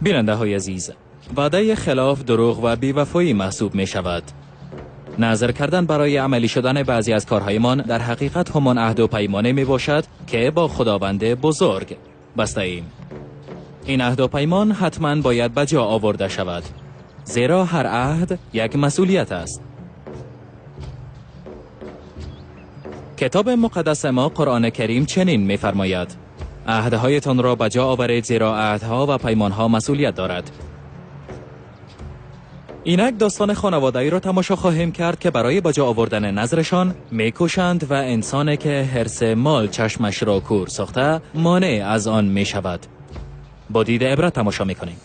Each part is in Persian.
بیننده های عزیز، وعده خلاف دروغ و بیوفایی محسوب می شود. نظر کردن برای عملی شدن بعضی از کارهایمان در حقیقت همان عهد و پیمانه می باشد که با خداوند بزرگ بسته ایم. این عهد و پیمان حتما باید به جا آورده شود، زیرا هر عهد یک مسئولیت است. کتاب مقدس ما قرآن کریم چنین می فرماید: عهدهایتان را به جا آورید، زیرا عهدها و پیمانها مسئولیت دارد. اینک داستان خانواده‌ای را تماشا خواهیم کرد که برای به جا آوردن نظرشان میکوشند و انسانی که حرص مال چشمش را کور ساخته مانع از آن می شود. با دید عبرت تماشا میکنیم.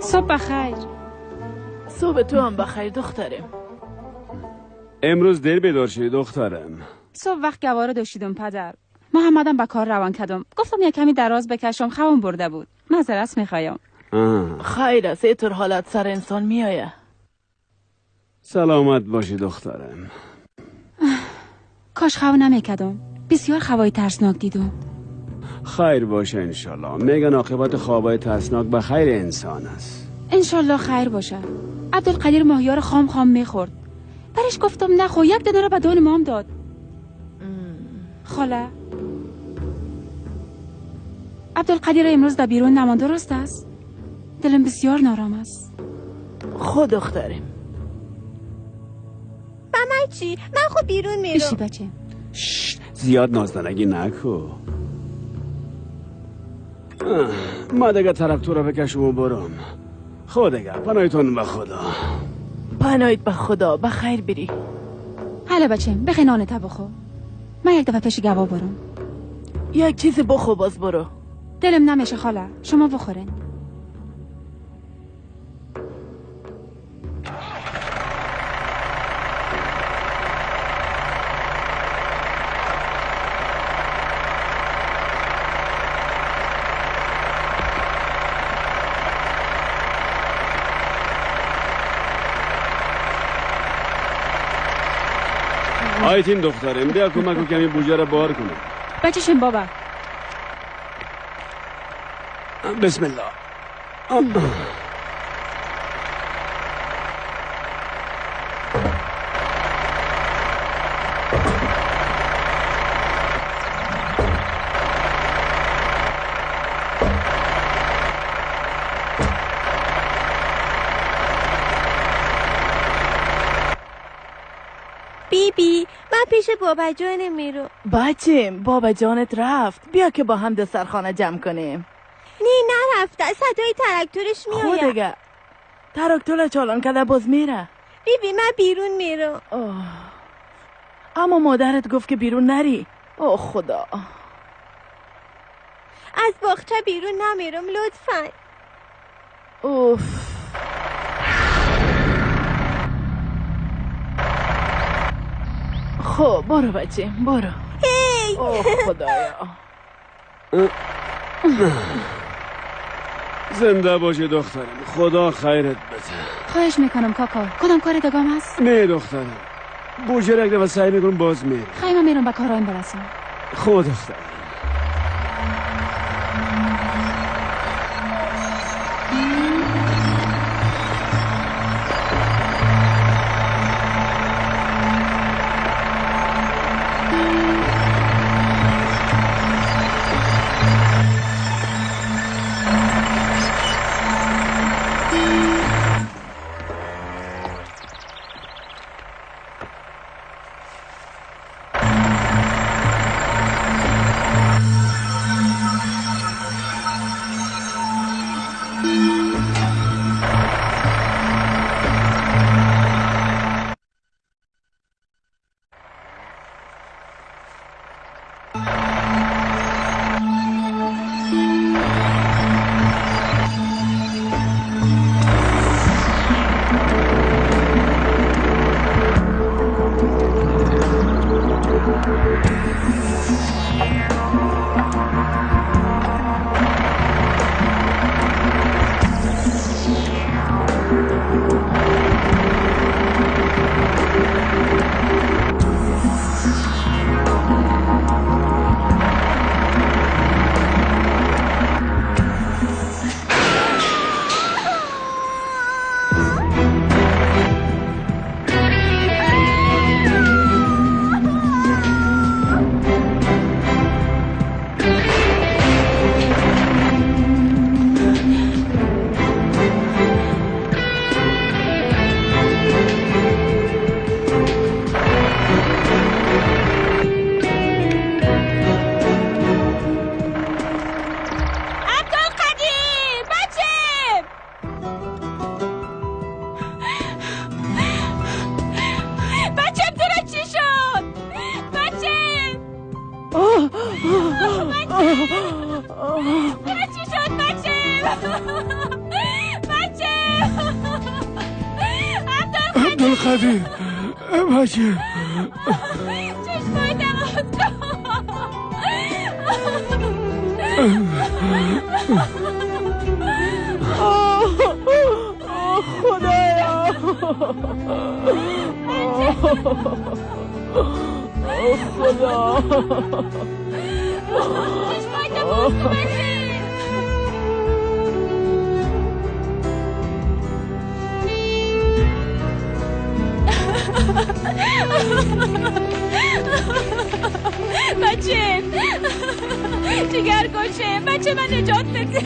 صبح بخیر. صبح تو هم بخیر دخترم. امروز دیر بیدار شدی دخترم. صبح وقت گواره داشتیدم پدر. محمدم به کار روان کردم. گفتم یک کمی دراز بکشم، خوابم برده بود. معذرت میخوایم. خیر است، اینطور حالت سر انسان میآید. سلامت باشی دخترم. کاش خواب نمیکردم. بسیار خوابای ترسناک دیدم. خیر باشه انشالله. میگن عاقبت خوابای ترسناک به خیر انسان است. انشالله خیر باشه. عبدالقدیر ماهیار خام خام میخورد. برش گفتم نخو، یک دانه را به دان مام داد. خاله، عبدالقدیر امروز در بیرون نمان، درست است؟ دلم بسیار نارام است. خود دختریم. من چی؟ من خود بیرون میرم. بشی بچه. زیاد نازدنگی نکو. ما دیگه تراکتور رو بکشم و برم. خود دیگه پناهیتون به خدا. پناهیت به خدا، به خیر بری. حالا بچم بخی نان تا بخو. من یک دفعه پیش گوا برم. یک چیزی بخو باز برو. دلم نمیشه خاله، شما بخورین. آیتین دخترم بیا کمک کمی بوجه را بار کنم. بچشم بابا. بسم الله. بی من پیش بابا جانم میرم. بچم بابا جانت رفت، بیا که با هم دسترخانه جمع کنیم. نه نرفته، صدای تراکتورش میآید. خود دیگه تراکتور چالان کرده باز میره. بی بی من بیرون میرم. اما مادرت گفت که بیرون نری. اوه خدا، از باغچه بیرون نمیرم لطفا. اوف. خب برو بچه برو. هی. اوه خدایا. زنده باشی دخترم، خدا خیرت بده. خواهش میکنم کاکا، کدام کار دگام هست؟ نه دخترم، بوجه یک دفعه سعی میکنم باز میرم. خیلی من میرم به کارایم برسم. خب دخترم. عبدالقدیر بچه، چشمای دماغ کن. آه خدایا، آه خدا، چشمای دماغ کن بچه. بچه جگر گوشه، بچه من نجات بده.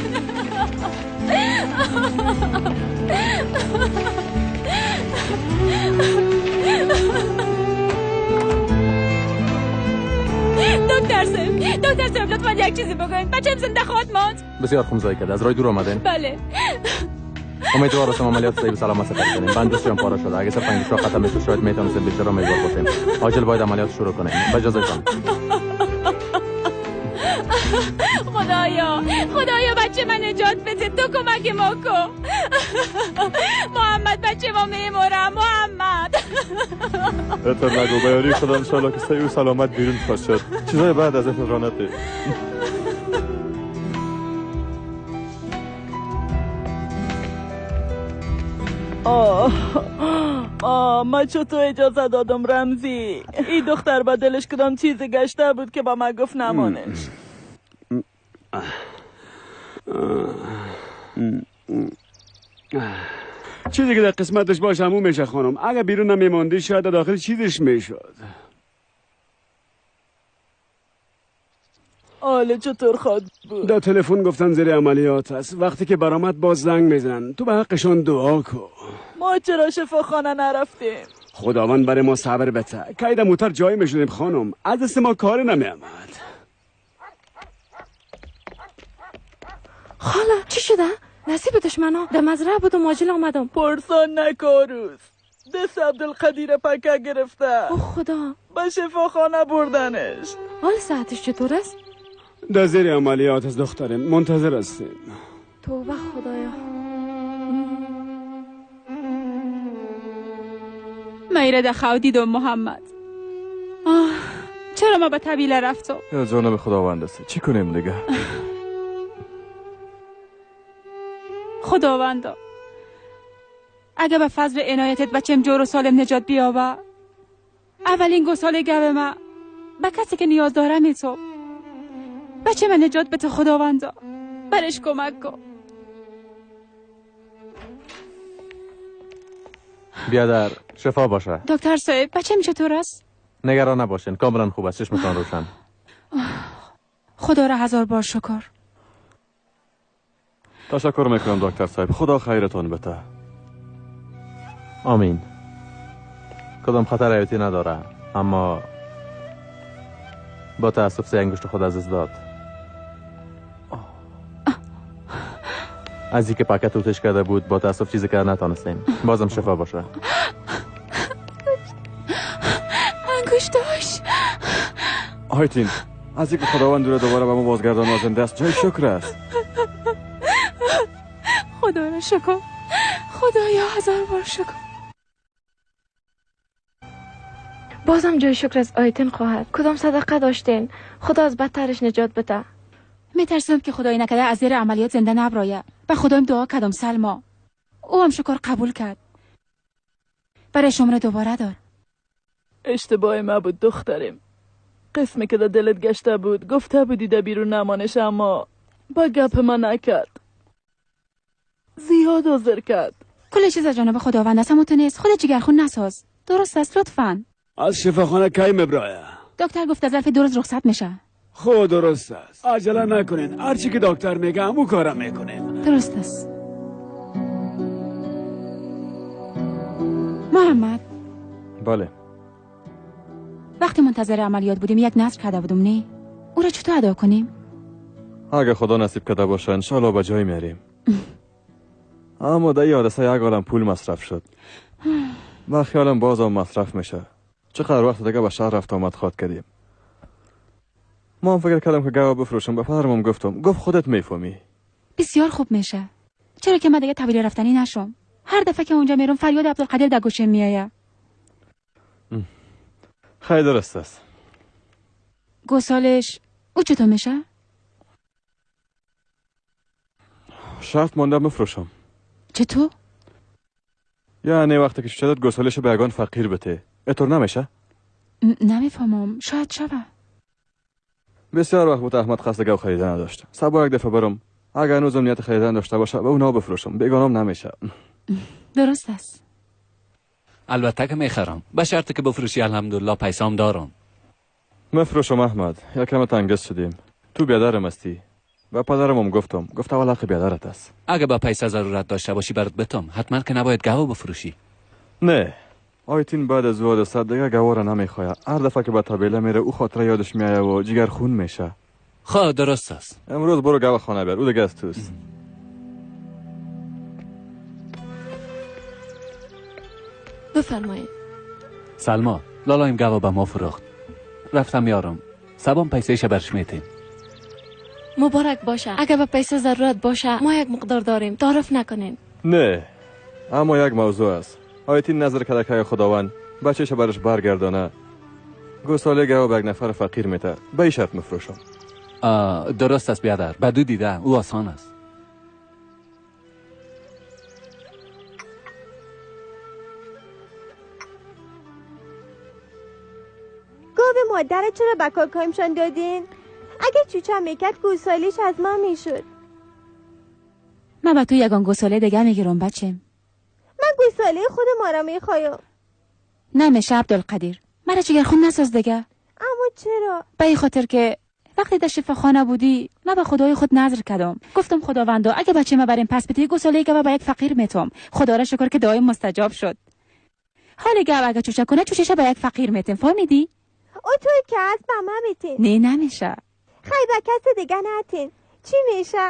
دکتر صاحب، دکتر صاحب لطفا یک چیزی بگوین، بچه‌م زنده خواهد ماند. بسیار خوب زایی کرد، از راه دور آمدین. بله. امیدوار هستم عملیات صحیح سلامت سپری کنیم. بند پاره شده. اگه صرف انگشت‌ها ختم میشد شاید میتونستیم بیشتر امیدوار باشیم. عاجل باید عملیات شروع کنیم. با اجازه شما. خدایا، خدایا بچه من نجات بده، تو کمک ما کن. محمد بچه ما میمورم، محمد. اتر نگو، بیاری خدا انشالله که صحیح و سلامت بیرون خواهد شد. چیزای بعد از اتر رانته. آه آه، ما چطور اجازه دادم رمزی؟ این دختر با دلش کدام چیزی گشته بود که با ما گفت نمانش. چیزی که در قسمتش باشه همون میشه خانم. اگه بیرون نمیماندی شاید داخل چیزش میشد. آله چطور خواد بود؟ در تلفن گفتن زیر عملیات است. وقتی که برآمد باز زنگ میزنن. تو به حقشان دعا کن. ما چرا شفاخانه نرفتیم؟ خداوند برای ما صبر بده. کی در موتر جای میشدیم خانم، از دست ما کاری نمیآمد. خاله چی شده؟ نصیب دشمنا در مزرعه بودم، عاجل آمدم. پرسان نکاروز دست عبدالقدیر پکه گرفته. او خدا، به شفاخانه بردنش. حال ساعتش چطور است؟ در زیر عملیات از دخترم، منتظر هستیم. توبه خدایا. من در خو دیدم محمد. آه، چرا ما به طویله رفتم؟ یا جانب خداوند است، چی کنیم دیگه؟ خداوندا اگه به فضل عنایتت بچم جور و سالم نجات بیابه، اولین گساله گوه ما به کسی که نیاز دارم تو بچه من نجات بده. خداوندا برش کمک کن. بیادر شفا باشه. دکتر صاحب بچم چطور است؟ نگران نباشین، کاملا خوب است، چشمتان روشن. خدا را هزار بار شکر. تشکر میکنم دکتر صاحب، خدا خیرتان بده. آمین. کدام خطر حیاتی نداره، اما با تاسف سه انگشت خود از دست داد. از اینکه پاکت اوتش کرده بود با تاسف چیزی که نتانستیم. بازم شفا باشه. انگشتاش. آیتین، از اینکه خداوند رو دوباره به ما بازگردان زنده است جای شکر است. خدا را شکر، خدایا هزار بار شکر. بازم جای شکر از آیتین خواهد. کدام صدقه داشتین؟ خدا از بدترش نجات بده. میترسم که خدای نکرده از زیر عملیات زنده نبرایه. به خدایم دعا کردم سلما، او هم شکر قبول کرد. برای شماره دوباره دار. اشتباه ما بود دخترم. قسمی که در دلت گشته بود گفته بودی در بیرون نمانش، اما با گپ ما نکرد، زیاد حاضر کرد. کل چیز از جانب خداوند است، اما تو نیست. خودت جگرخون نساز. درست است لطفاً. از شفاخانه کی مبرایه؟ دکتر گفت از ظرف 2 روز رخصت میشه. خب درست است، عجله نکنین. هرچی که دکتر میگه همون کارم میکنیم. درست است. محمد. بله. وقتی منتظر عملیات بودیم یک نذر کرده بودم، نه؟ او را چطور ادا کنیم؟ اگه خدا نصیب کرده باشه انشالله به جای میریم. اما در این حادثه یک عالم پول مصرف شد. با خیالم بازم مصرف میشه. چقدر وقت دیگه به شهر رفت آمد خواد کردیم. ما هم فکر کردم که گوه بفروشم. به پدرم گفتم، گفت خودت میفهمی. بسیار خوب میشه. چرا که من دیگه طویله رفتنی نشم. هر دفعه که اونجا میرم فریاد عبدالقادر در گوشم میآید. خیلی درست است. گسالش او چطور میشه؟ شرط مانده مفروشم. چطور؟ یعنی وقتی که شدت گسالش به یگان فقیر بته. اینطور نمیشه؟ نمیفهمم. شاید شوه. بسیار وقت بود احمد قصد گاو خریدن نداشت. صبح یک دفعه برم. اگر هنوزم نیت خریدن داشته باشه به اونا بفروشم. بیگانم نمیشه. درست است. البته که میخرم. به شرطی که بفروشی. الحمدلله پیسام دارم. مفروشم احمد. یکم تنگس شدیم. تو بیادرم هستی. و پدرم هم گفتم. گفت اول حق بیادرت است. اگه با پیسه ضرورت داشته باشی برات بتم. حتما که نباید گاو بفروشی. نه. آیتین بعد از حادثه دیگه گاو را نمیخواد. هر دفعه که به طبیله میره او خاطره یادش میایه و جگر خون میشه. خب درست است. امروز برو گاو خانه بر. او دیگه از توست. بفرمایید. سلما، لالایم گاو به ما فروخت. رفتم یارم. سبام پیسهش برش میتیم. مبارک باشه. اگه به پیسه ضرورت باشه ما یک مقدار داریم. تعارف نکنین. نه. اما یک موضوع است. آیتین نظر کرده که خداوند بچه‌ش برش برگردانه. گوساله گاو به یک نفر فقیر میته. به این شرط مفروشم. درست است بیادر. بدو دیده او آسان است. گاو مادر چرا به کاکایمشان دادین؟ اگه چوچم میکرد گوسالیش از ما میشد. من با تو یگان گوساله دیگه میگیرم بچم. من گوساله خود ما را میخوایم. نمیشه عبدالقدیر. مرا جگر خون نساز دیگه. اما چرا؟ به این خاطر که وقتی در شفاخانه بودی من به خدای خود نظر کردم. گفتم خداوندا اگه بچه ما بریم پس بده گوساله گاو به یک فقیر میتم. خدا را شکر که دعای مستجاب شد. حال گاو اگه چوچه کنه چوچه‌ش به یک فقیر میتم. فهمیدی؟ او توی که از به ما میتین. نه نمیشه. خیلی به کس دیگه نتین. چی میشه؟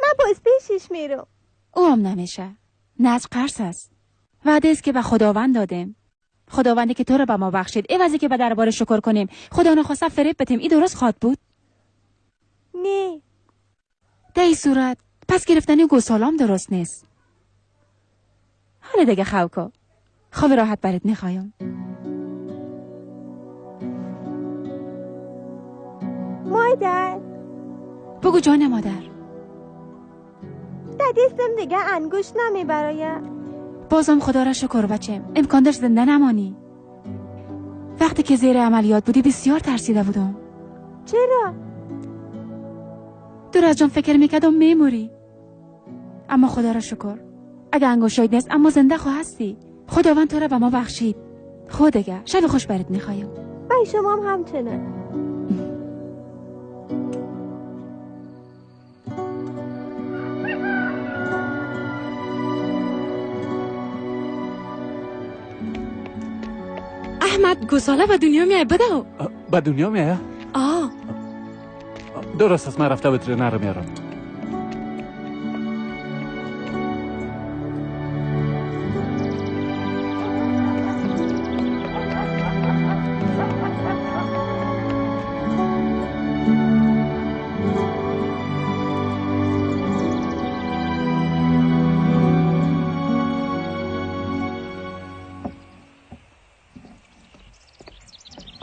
من باز پیشش میرم. او هم نمیشه. نظر قرص است. وعده است که به خداوند دادیم. خداوندی که تو رو به ما بخشید. عوضی که به دربار شکر کنیم. خدا نخواسته فریب بتیم. این درست خواد بود؟ نه. در این صورت پس گرفتنی گوسالام درست نیست. حالا دیگه خواب. خواب راحت برات میخوایم. مادر. بگو جان مادر. دستم دیگه انگوش نمیبرایم. بازم خدا را شکر بچم. امکان داشت زنده نمانی. وقتی که زیر عملیات بودی بسیار ترسیده بودم. چرا؟ دور از جان فکر میکردم میموری. اما خدا را شکر. اگه انگشتات نیست اما زنده خواهستی. خداوند تو را به ما بخشید. خود دیگه شب خوش برات میخوایم. بای شما هم همچنان. احمد گوساله به دنیا میای بدو. به دنیا میای؟ آه. درست است. من رفته وترینر رو میارم.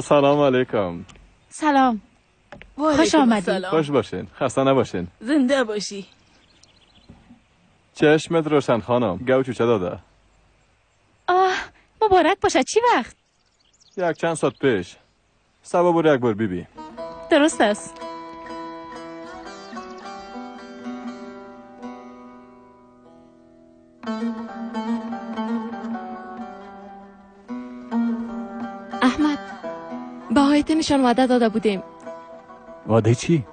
سلام علیکم. سلام. خوش آمدید. خوش باشین. خسته نباشین. زنده باشی. چشمت روشن خانم. گاو چوچه داده. آه مبارک باشه. چی وقت؟ یک چند ساعت پیش. سبا برو یک بار بیبی. درست است. احمد به هایتنشان وعده داده بودیم. وعده چی؟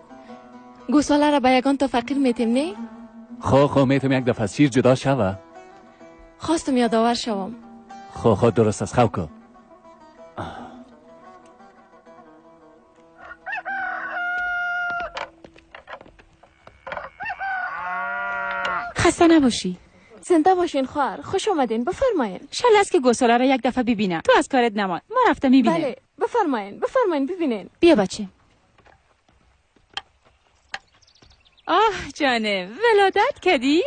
گوساله را به یگان تا فقیر میتیم نه؟ خو میتیم یک دفعه از شیر جدا شوه. خواستم یادآور شوم. خو درست است. خو کو. خسته نباشی. زنده باشین خواهر. خوش آمدین. بفرمایین. شل است که گوساله را یک دفعه ببینم. تو از کارت نمان. ما رفته میبینیم. بله بفرمایین. بفرمایین ببینین. بیا بچه. آه جانه ولادت کردی؟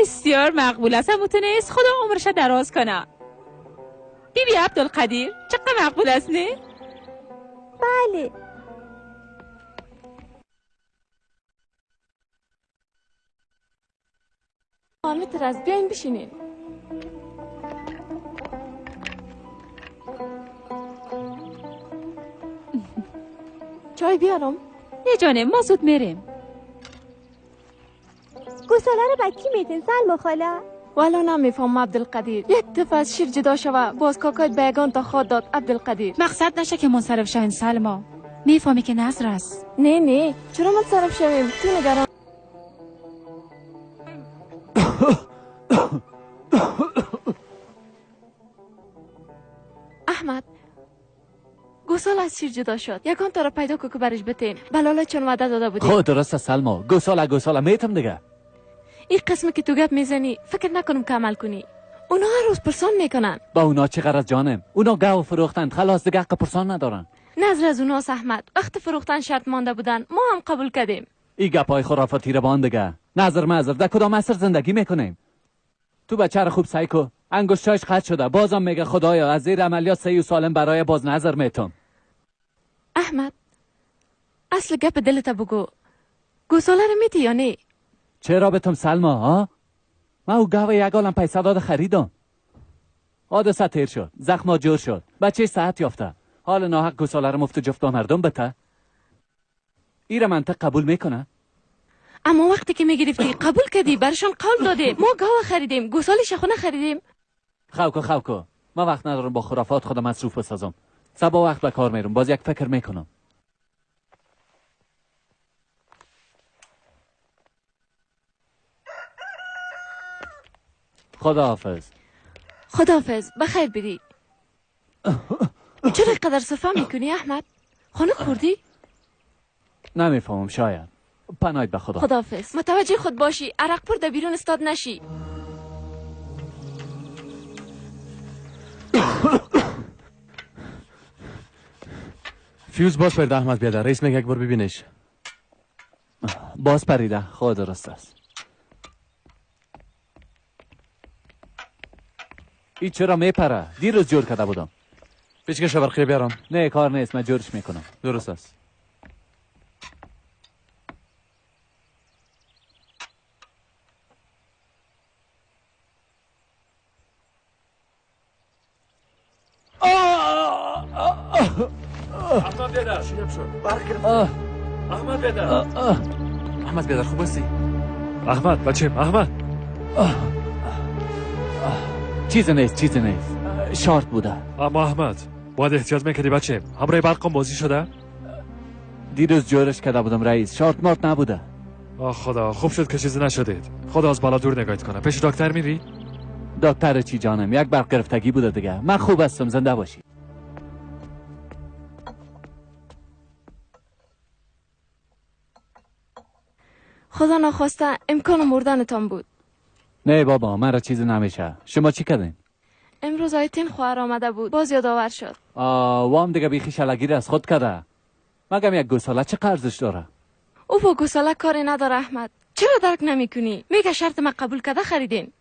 بسیار مقبول است. متونست خدا عمرش دراز کنه. بیبی عبدالقدیر چقدر مقبول است نه؟ بله. متر از بیاین بشینین. چای بیارم؟ نه جانم، ما زود میریم. گوساله رو با کی میتین سلما خاله؟ والا نمیفهم عبدالقدیر. یک دفعه از شیر جدا شوه باز کاکایت به یگان تا خواد داد عبدالقدیر. مقصد نشه که منصرف شوین سلما. میفهمی که نظر است. نه نه، چرا منصرف شویم؟ تو نگران. احمد گوساله از شیر جدا شد، یگان تا را پیدا کو که برش بتیم. بلاله چون وعده داده بودیم. خب درست سلما، گوساله گوساله میتم دیگه. این قسم که تو گپ میزنی فکر نکنم که عمل کنی. اونا هر روز پرسان میکنن. با اونا چه غرض جانم؟ اونا گاو فروختن خلاص دیگه حق پرسان ندارن. نظر از اوناست احمد. وقت فروختن شرط مانده بودن، ما هم قبول کردیم. این گپای خرافاتی رو بان دیگه. نظر مزر در کدام عصر زندگی میکنیم؟ تو بچه رو خوب سعی کو، انگشتاش قطع شده بازم میگه خدایا از زیر عملیات صحیح و سالم برای باز نظر میتم. احمد اصل گپ دلت بگو، گوساله رو میتی یا نه؟ چرا بتم سلما ها؟ من او گاو یک عالم پیسه داد خریدم. حادثه تیر شد، زخم جور شد، بچه صحت یافته. حال ناحق گوساله رو مفت جفت با مردم بته؟ ایره منطق قبول میکنه؟ اما وقتی که میگرفتی قبول کردی، برشان قول دادیم. ما گاو خریدیم، گوساله شخونه خریدیم. خوکو خوکو، من وقت ندارم با خرافات خودم مصروف بسازم. صبا وقت به کار میرم، باز یک فکر میکنم. خداحافظ. خداحافظ، بخیر بری. چرا قدر صفا میکنی احمد؟ خانه خوردی؟ نمیفهمم شاید. پناهید به خدا. خداحافظ. متوجه خود باشی، عرق پر در بیرون استاد نشی. فیوز باز پریده احمد بیادر، رئیس میگه یک بار ببینش. باز پریده، خود درست است. این چرا میپره؟ دیروز جور کرده بودم. پیچکش برقی بیارم. نه کار نیست، من جورش میکنم. درست است. احمد بیادر احمد بیادر احمد بیادر خوب هستی؟ احمد بچه احمد. چیزی نیست، چیزی نیست، شارت بوده. اما احمد باید احتیاط میکردی بچه، همراه برقم بازی شده؟ دیروز جورش کرده بودم رئیس، شارت مارت نبوده. آه خدا، خوب شد که چیزی نشدید. خدا از بالا دور نگاهت کنه. پیش دکتر میری؟ دکتر چی جانم، یک برق گرفتگی بوده دیگه. من خوب هستم، زنده باشی. خدا نخواسته امکان مردنتان بود. نه بابا، من را چیزی نمیشه. شما چی کردین؟ امروز آیتین خواهر آمده بود، باز یادآور شد. وام دیگه بیخی شلگیر از خود کرده. مگم یک گوساله چه قرضش داره؟ او با گوساله کاری نداره احمد. چرا درک نمیکنی؟ میگه شرط من قبول کرده خریدین.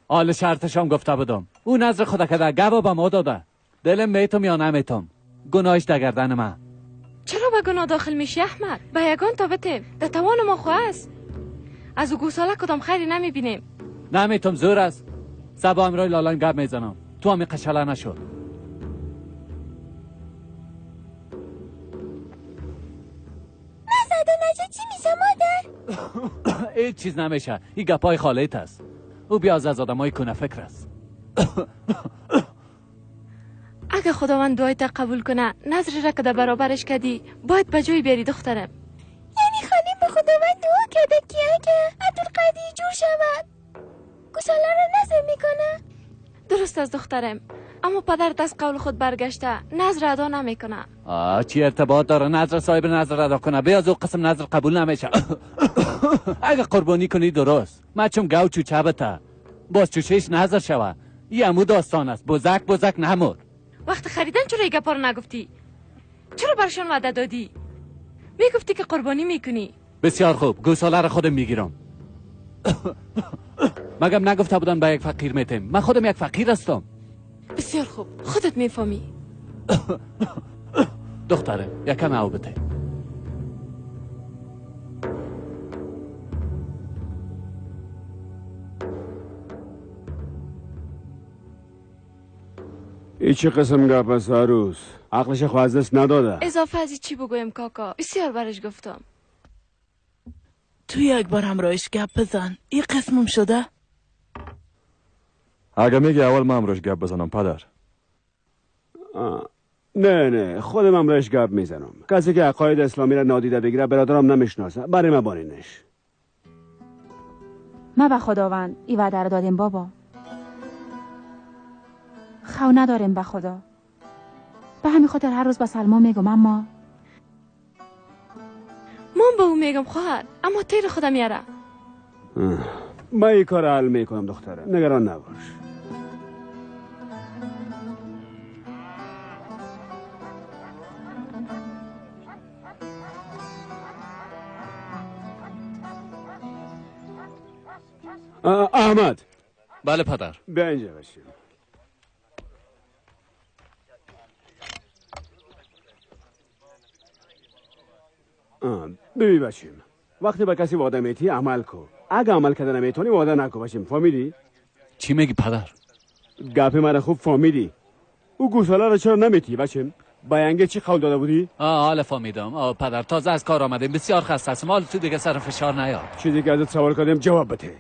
حال شرطش هم گفته بودم. او نظر خدا کرده، گوا به ما داده. دلم میتم یا نمیتم، گناهش در گردن من. چرا به گناه داخل میشی احمد؟ به یگان تا بتیم، در توان ما خو است. از او گوساله کدام خیری نمیبینیم. نمیتم، زور است. صبا امرای لالایم گپ میزنم. تو هم قشله نشد. نزد و نجا چی میشه مادر؟ هیچ چیز نمیشه، این گپای خالت است. او بیاز از آدمای کنه فکر است. اگه خداوند دعایت قبول کنه، نظری را که در برابرش کردی باید به جای بیاری دخترم. یعنی خانم به خداوند دعا کرده که اگه عبدالقدیر جور شود گوساله را نظر میکنه. درست از دخترم، اما پدرت از قول خود برگشته، نظر ادا نمیکنه. چی ارتباط داره نظر صاحب نظر ادا کنه؟ بیاز او قسم نظر قبول نمیشه. اگه قربانی کنی درست، من چون گاو چوچه بته باز چوچهش نظر شوه. این امو داستان است، بزک بزک نمور. وقت خریدن چرا ای گپا رو نگفتی؟ چرا برشان وعده دادی؟ میگفتی که قربانی میکنی. بسیار خوب، گوساله رو خودم میگیرم. مگم نگفته بودن به یک فقیر میتیم؟ من خودم یک فقیر هستم. بسیار خوب، خودت میفهمی. دختره یکم او بده. ای چه قسم گپ است عروس؟ عقلش خو از دست نداده. اضافه از چی بگویم کاکا؟ بسیار برش گفتم. تو یک بار همراهش گپ بزن، این قسمم شده. اگه میگی اول من همراهش گپ بزنم پدر. نه نه، خودم همراهش گپ میزنم. کسی که عقاید اسلامی را نادیده بگیره برادرم نمیشناسه، برای ما بارینش. ما به خداوند ای وعده را دادیم بابا. خو نداریم به خدا. به همین خاطر هر روز به سلما میگم. اما من به او میگم خواهر، اما تیر خودم میاره. من این کار حل میکنم دختره، نگران نباش. احمد. بله پدر. بیا اینجا بشین. ببین بچیم، وقتی به کسی وعده میتی عمل کو. اگه عمل کردن نمیتونی وعده نکو بچیم، فهمیدی؟ چی میگی پدر؟ گپ مرا خوب فهمیدی. او گوساله را چرا نمیتی بچیم؟ با ینگه چی قول داده بودی؟ حالا فهمیدم. پدر تازه از کار آمدیم، بسیار خسته هستم. حالا تو دیگه سر فشار نیار. چیزی که ازت سوال کردیم جواب بده.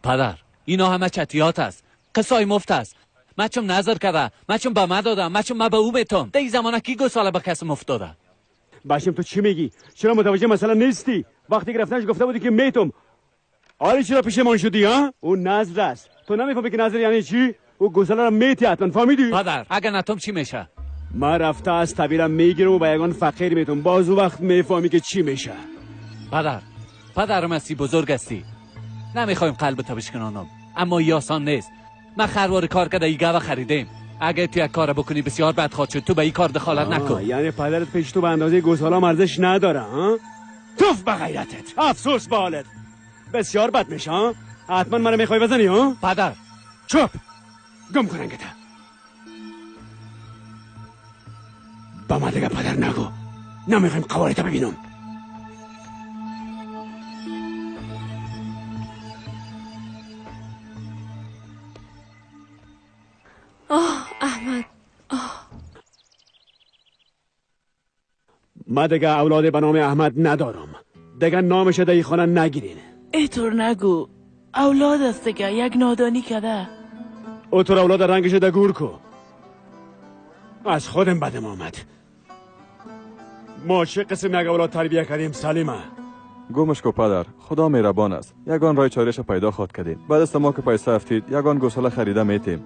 پدر اینا همه چتیات است، قصای مفت است. من چون نظر کرده، من چون به من دادم، من چون من به او میتم. در این زمانه کی گوساله به کس مفت داده؟ باشم تو چی میگی؟ چرا متوجه مثلا نیستی؟ وقتی گرفتنش گفته بودی که میتم. آره چرا پشیمان شدی ها؟ اون نظر است. تو نمیفهمی که نظر یعنی چی؟ او گوساله را میتی حتما، فهمیدی؟ پدر اگه نتم چی میشه؟ من رفته از طویلم میگیرم و به یگان فقیر میتم. باز او وقت میفهمی که چی میشه. پدر، پدرم هستی، بزرگ هستی، نمیخوایم قلب تو بشکنانم، اما ای آسان نیست. من خروار کار کرده ای گوه خریدیم. اگه تو یک کار بکنی بسیار بد خواهد شد. تو به این کار دخالت نکن. یعنی پدرت پیش تو به اندازه گوساله ارزش نداره ها؟ توف به غیرتت، افسوس به حالت. بسیار بد میشه ها؟ حتما منو میخوای بزنی ها؟ پدر چپ گم کننگته. با من دیگه پدر نگو، نمیخوایم قوارت ببینم. آه احمد، آه. ما دیگه اولاد به نام احمد ندارم. دیگه نامش در این خانه نگیرین. اینطور نگو، اولاد است دیگه، یک نادانی کده. او تو اولاد رنگش ده گور کو. از خودم بدم آمد. ما چه قسم یک اولاد تربیه کردیم سلیمه. گمش کو پدر، خدا مهربان است. یگان راه چاره‌اش پیدا خواد کردیم. بعد از ما که پیسه افتید یگان گوساله خریده میتیم.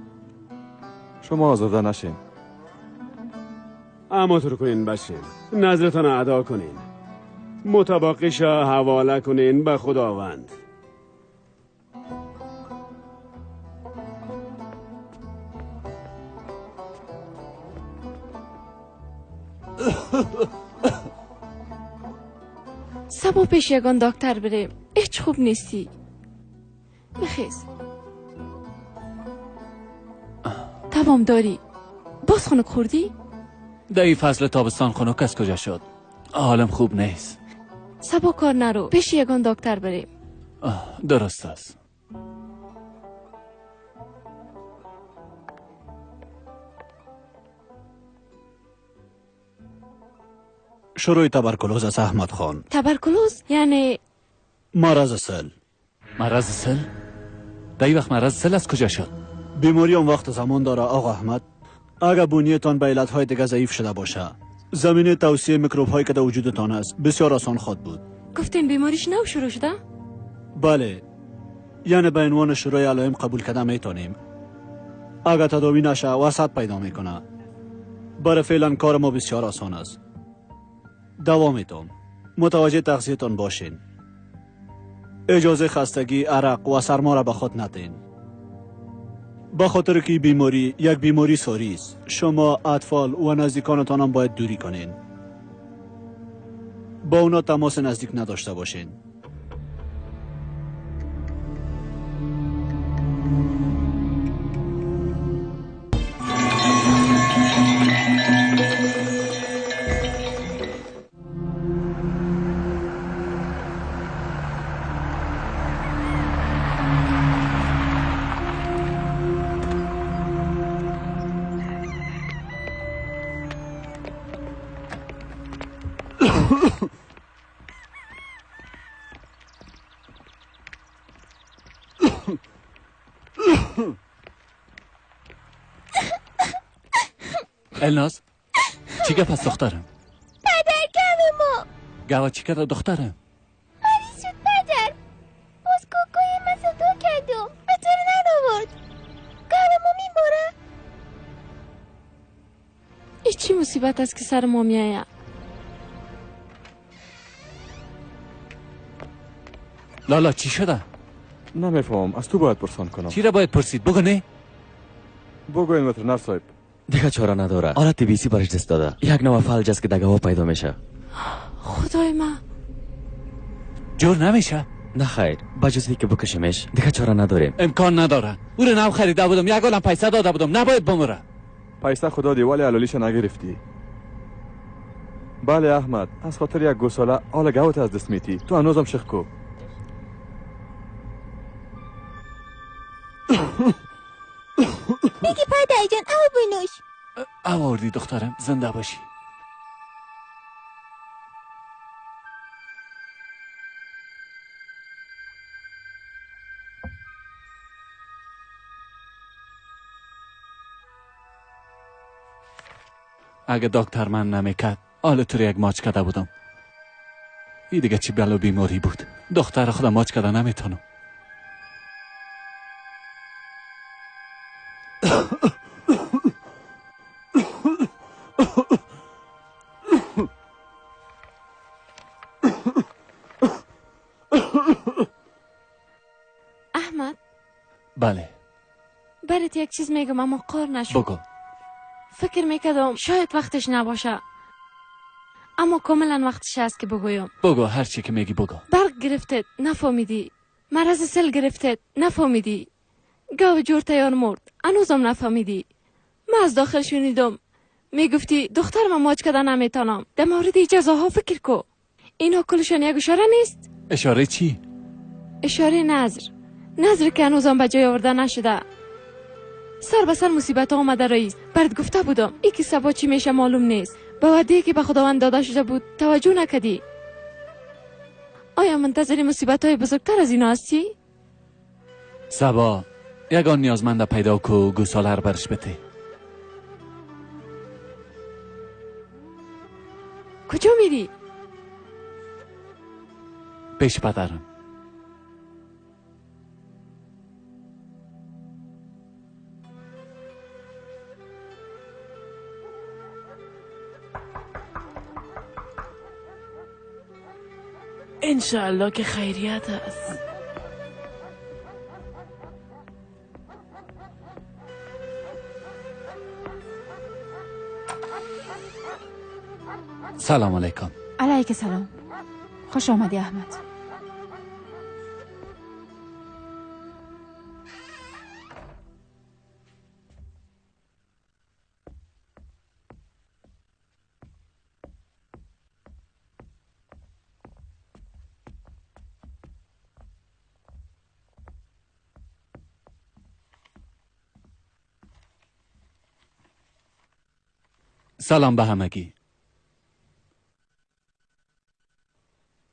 شما آزرده نشین. اما تو کنین بشین، نظرتان ادا کنین، متباقیش حواله کنین به خداوند. سبا پیش یگان دکتر بریم. هیچ خوب نیستی. بخیز. تمام داری. باز خنک خوردی؟ در این فصل تابستان خنک از کجا شد؟ حالم خوب نیست. سبا کار نرو، پیش یگان دکتر بریم. درست است. شروع تبرکلوز است احمد خان. تبرکلوز یعنی مرض سل. مرض سل؟ در این وقت مرض سل از کجا شد؟ بیماری آن وقت زمان داره آقا احمد. اگر بنیتان به علتهای دیگه ضعیف شده باشه، زمینه توسعه میکروب هایی که در وجودتان است بسیار آسان خواهد بود. گفتین بیماریش نو شروع شده؟ بله، یعنی به عنوان شروع علائم قبول کرده میتونیم. اگر تداوی نشه وسط پیدا میکنه. برای فعلا کار ما بسیار آسان است. دوا میتم. متوجه تغذیه‌تان باشین. اجازه خستگی، عرق و سرما را به خود ندین. به خاطر که بیماری یک بیماری ساری است، شما اطفال و نزدیکانتان هم باید دوری کنین. با اونا تماس نزدیک نداشته باشین. الناز چی گپ است دخترم؟ پدر گوه ما گوه چی کرده دخترم؟ مریض شد پدر، باز کوکوی من صدا کردم به طور نناورد. گوه ما میباره. ای چی مصیبت است که سر ما میآید؟ لالا چی شده؟ نمیفهمم، از تو باید پرسان کنم. چی را باید پرسید؟ بگو نه. بگو این وترنر صاحب. دیگه چاره نداره، حالت بیسی برش دست داده. یک نوع فلج است که دگه پیدا میشه. خدای من جور نمیشه؟ نه خیر، بجز که بکشیمش دیگه چاره نداریم. امکان نداره، او رو نو خریده بودم، یک عالم پیسه داده بودم، نباید بمره. پیسه خدا دی ولی علالیش نگرفتی. بله احمد، از خاطر یک گوساله حال گوت از دست میتی. تو هنوزم شخ کو. بگی پدر جان او بنوش. آوردی دخترم، زنده باشی. اگه دکتر من نمیکرد حال تو رو یک ماچ کرده بودم. ای دیگه چی بلا بیماری بود. دختر خودم ماچ کرده نمیتونم. احمد. بله. برات یک چیز میگم اما قار نشو. بگو. فکر میکردم شاید وقتش نباشه، اما کاملا وقتش است که بگویم. بگو هر چی که میگی بگو. برق گرفتت نفهمیدی، مرض سل گرفتت نفهمیدی، گاو جور تیار مرد هنوزم نفهمیدی. من از داخل شنیدم میگفتی دختر من ماچ کردن نمیتونم. در مورد جزاها فکر کو. اینا کلشان یک اشاره نیست؟ اشاره چی؟ اشاره نظر، نظر که هنوزم به جای آورده نشده. سر به سر مصیبت آمده رئیس. برات گفته بودم ای که سبا چی میشه معلوم نیست. به وعده که به خداوند داده شده بود توجه نکردی. آیا منتظر مصیبت های بزرگتر از اینا هستی؟ سبا یگان نیازمند پیدا کو گوساله رو برش بده. کجا میری؟ پیش پدرم. انشاءالله که خیریت است. سلام علیکم. علیک سلام. خوش آمدی احمد. سلام به همگی.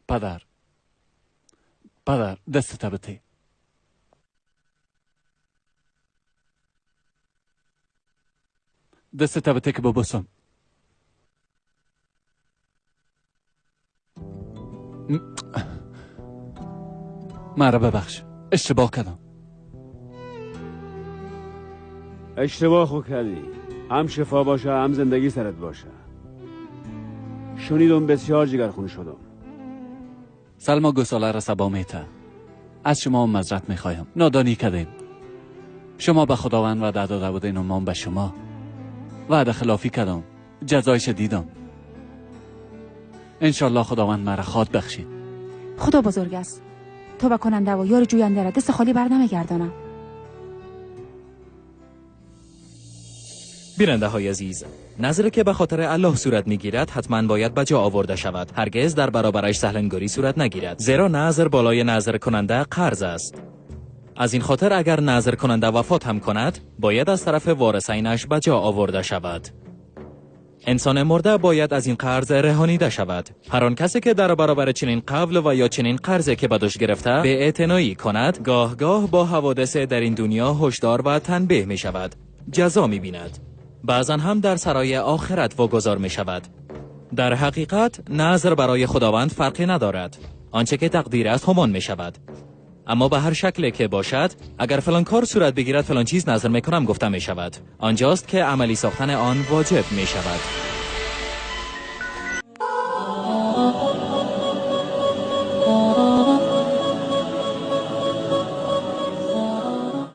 پدر، پدر دستت بده. دستت بده که ببوسم. مرا ببخش، اشتباه کردم. اشتباه خو کردی. هم شفا باشه هم زندگی سرت باشه. شنیدم بسیار جگرخون شدم. سلما گوساله را سبا میته. از شما معذرت میخوایم، نادانی کردیم. شما به خداوند وعده داده بودین و من به شما وعده خلافی کردم. جزایش دیدم. انشالله خداوند مرا خواد بخشید. خدا بزرگ است. توبه کننده و یار جوینده را دست خالی بر نمیگردانم. بیننده های عزیز، نذر که به خاطر الله صورت میگیرد حتما باید به جا آورده شود. هرگز در برابرش سهلنگاری صورت نگیرد، زیرا نذر بالای نذر کننده قرض است. از این خاطر اگر نذر کننده وفات هم کند، باید از طرف وارثینش به جا آورده شود. انسان مرده باید از این قرض رهانیده شود. هر آن کسی که در برابر چنین قول و یا چنین قرضی که به دوش گرفته به اعتنایی کند، گاه گاه با حوادث در این دنیا هشدار و تنبیه می شود، جزا می بیند. بعضا هم در سرای آخرت واگذار می شود. در حقیقت نذر برای خداوند فرقی ندارد، آنچه که تقدیر است همان می شود. اما به هر شکلی که باشد، اگر فلان کار صورت بگیرد فلان چیز نذر میکنم گفته می شود. آنجاست که عملی ساختن آن واجب می شود.